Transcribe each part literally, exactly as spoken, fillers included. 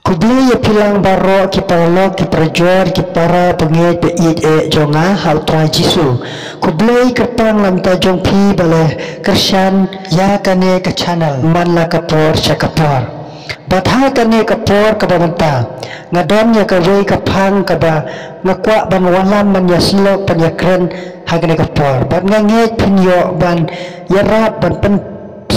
Khublei ïa phi lang baroh ki paralok, ki parajor, ki para bangeit ba ïeit eh jong nga ha U Trai Jisu. Khublei kyrpang na bynta jong phi ba la kyrshan ïa kane ka channel man la ka por sha ka por. Bad ha kane ka por kaba mynta nga don ïa kawei ka phang kaba nga kwah ban wallam ban ïasyllok ban ïakren ha kane ka por. Bad nga ngeit phin ïoh ban ïarap ban pyn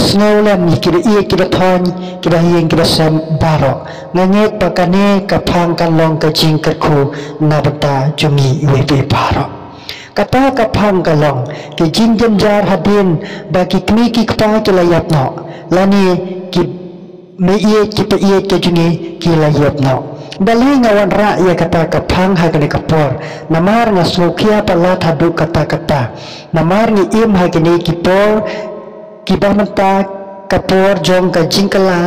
sngewlem ïa kiba ïeit kiba thoiñ, kiba ïing kiba sem baroh. Nga ngeit ba kane ka phang kan long ka jingkyrkhu na bynta jong ngi iwei pa iwei baroh. Kata ka phang ka long ki jingjynjar hadien ba ki kmie ki kpa ki la ïap noh, lane ki meiieit ki paieit ka jong ngi ki la ïap noh. Balei nga wanrah ïa kata ka phang ha kane ka por? Namar nga sngewkhia palat haduh katta katta. Namar ngi im ha kine ki por kiba mynta ka por jong ka jingkylla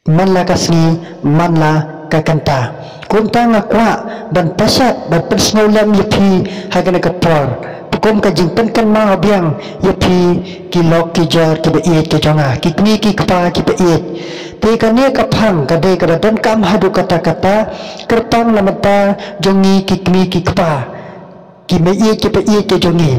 man la ka sngi man la ka kynta. Kumta nga kwah ban pashat ban pynsngewlem ïa phi ha kane ka por, kum ka jingpynkynmaw biang ïa phi ki lok ki jor kiba ïeit ki jong nga, ki kmie ki kpa kiba ïeit. Te kane ka phang ka dei kaba donkam haduh katta katta, kyrpang na bynta jong ngi ki kmie ki kpa, ki meiieit ki paieit ki jong ngi.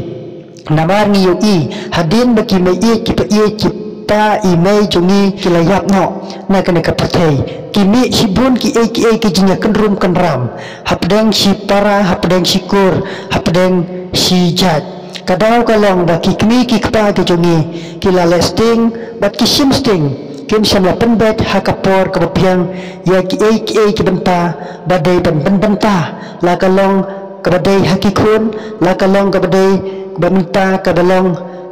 Namar ngi ïohi hadien ba ki meiieit ki paieit ki pa i mei jong ngi ki la ïap noh na kane ka pyrthei, ki mih shibun kiei kiei ki jingïakynrum kynram hapdeng shi para, hapdeng shi kur, hapdeng shi jait. Ka daw ka long ba ki kmie ki kpa ki jong ngi ki la leh sting bad ki shim sting, kim shym la pynbeit ha ka por kaba biang ïa kiei kiei ki bynta ba dei ban pynbynta, la ka long kaba dei ha ki khun, la ka long kaba dei kaba mynta kaba long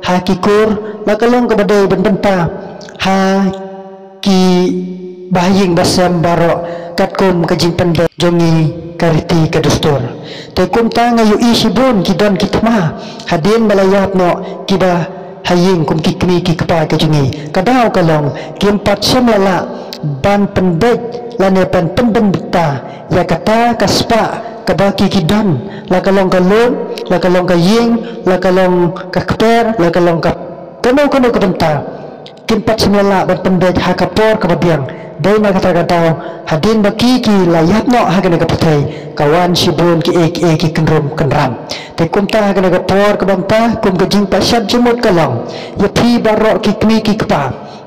ha ki kur, la ka long kaba dei ban pynbynta ha ki bahaïing bahasem baroh katkum ka jingpynbeit jong ngi ka riti ka dustur. Te kumta nga ïohi shibun ki don ki thma hadien ba la ïap noh kiba ha ïing kum ki kmie ki kpa ki jong ngi. Ka daw ka long kim pat shym la lah ban pynbeit lane ban pynbynta ïa kata ka spah kaba ki ki don, la ka long ka lum, la ka long ka ïing, la ka long ka kper, la ka long ka kano kano ka bynta. Kim pat shym la lah ban pynbeit ha ka por kaba biang. Dei na kata ka daw hadien ba ki ki la ïap noh ha kane ka pyrthei ka wan shibun kiei kiei ki kynrum kynram. Te kumta ha kane ka por kaba mynta kum ka jingpashat jingmut ka long ïa phi baroh ki kmie ki kpa,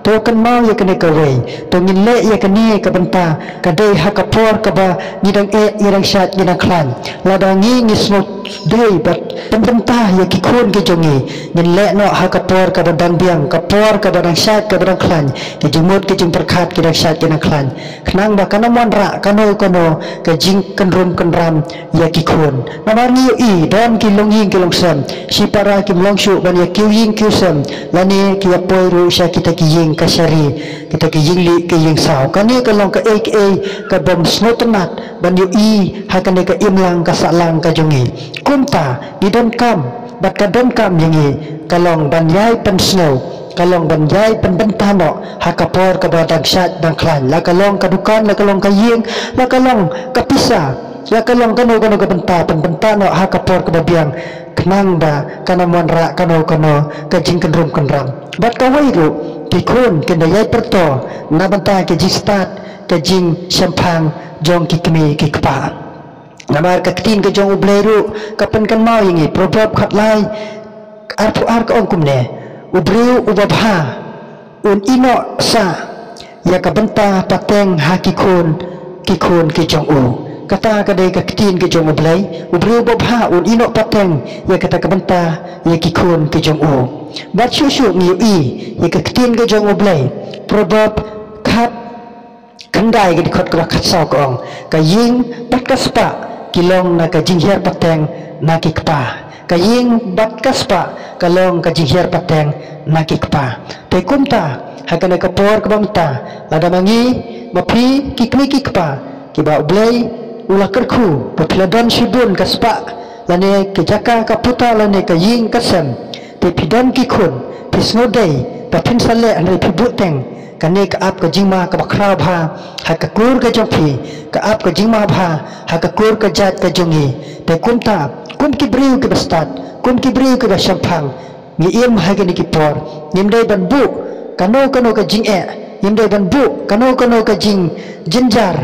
to kynmaw ïa kane kawei, to ngin leh ïa kane ka bynta. Ka dei ha ka por kaba ngi dang eh, ngi dang shait, ngi dang khlaiñ. Lada ngi ngi sngew dei bad pynbynta ïa ki khun ki jong ngi, ngin leh noh ha ka por kaba dang biang, ka por kaba dang shait kaba dang khlaiñ, ki jingmut ki jingpyrkhat ki dang shait ki dang khlaiñ, khnang ba kan ym wanrah kano kano ka jingkynrum kynram ïa ki khun. Namar ngi ïohi don ki longïing ki longsem, shipara kim long shuh ban ïa kiew ïing kiew sem, lane ki ïa poi ruh sha kita ki ïing kashari, kita ki ïing lieh ki ïing saw. Kane ka long kaei kaei ka bym sngewtynnat ban ïohi ha kane ka imlang ka sahlang ka jong ngi. Kumta ngi donkam bad ka donkam ïa ngi ka long ban ïai pynsngew, ka long ban ïai pynbynta noh ha ka por kaba dang shait dang khlaiñ, la ka long ka dukan, la ka long ka ïing, la ka long ka pisa, la ka long kano kano ka bynta, pynbynta noh ha ka por kaba biang, khnang ba kan ym wanrah kano kano ka jingkynrum kynram. Bad kawei ruh, ki khun kin da ïai pyrto na bynta ka jingstad, ka jingshemphang jong ki kmie ki kpa. Namar ka ktien ka jong U Blei ruh ka pynkynmaw ïa ngi, Proverb khatlai arphew ar ka ong kumne: U briew uba bha un ïehnoh sah ïa ka bynta pateng ha ki khun, ki khun ki jong u. Kata ka dei ka ktien ka jong U Blei, u briew uba bha un ïehnoh pateng ïa kata ka bynta ïa ki khun ki jong u. Bad shuh shuh ngi ïohi ïa ka ktien ka jong U Blei, Proverb khat khyndai ka dkhot kaba khatsaw ka ong: Ka ïing bad ka spah ki long na ka jinghiar pateng na ki kpa. Ka ïing bad ka spah ka long ka jinghiar pateng na ki kpa. Te kumta ha kane ka por kaba mynta, lada ma ngi ma phi ki kmie ki kpa kiba U Blei u la kyrkhu, ba phi la don shibun ka spah lane ka jaka ka puta lane ka ïing ka sem, te phi don ki khun, phi sngew dei ba phin sa leh hynrei phi buhteng. Kane ka ap ka jingma kaba khraw bha ha ka kur ka jong phi, ka ap ka jingma bha ha ka kur ka jait ka jong ngi. Te kumta kum ki briew kiba stad, kum ki briew kiba shemphang, ngi im ha kine ki por, ngim dei ban buh kano kano ka jingeh, ngim dei ban buh kano kano ka jingjynjar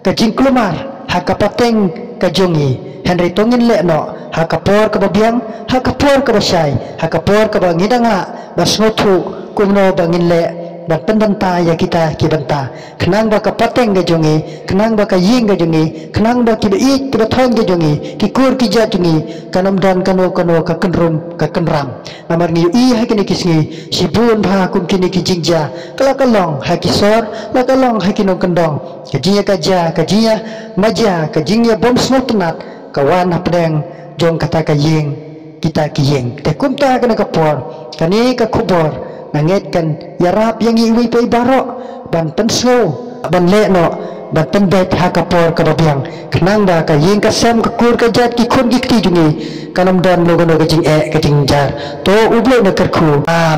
ka jingkulmar ha ka pateng ka jong ngi. Hynrei to ngin leh noh ha ka por kaba biang, ha ka por kaba shai, ha ka por kaba ngi dang lah ba sngewthuh kumno ba ngin leh ban pynbynta ïa kita ki bynta. Khnang ba ka pateng ka jong ngi, khnang ba ka ïing ka jong ngi, khnang ba kiba ïeit kiba thoiñ ka jong ngi, ki kur ki jait jong ngi, kan ym don kano kano ka kynrum ka kynram. Namar ngi ïohi ha kine ki sngi shibun bha kum kine ki jingjia ka la ka long ha ki sor, la ka long ha ki nongkyndong. Ka jingïa ka jia, ka jingïa ma jia, ka jingïa bym sngewtynnat ka wan hapdeng jong kata ka ïing, kita ki ïing. Te kumta kane ka por, kane ka khubor nga ngeit kan ïarap ïa ngi iwei pa i baroh ban pynsngew, ban leh noh, ban pynbeit ha ka por kaba biang. Khnang ba ka ïing ka sem, ka kur ka jait, ki khun ki kti jong ngi kan ym don lo kano ka jingeh ka jingjar. To U Blei na kyrkhu. Amen.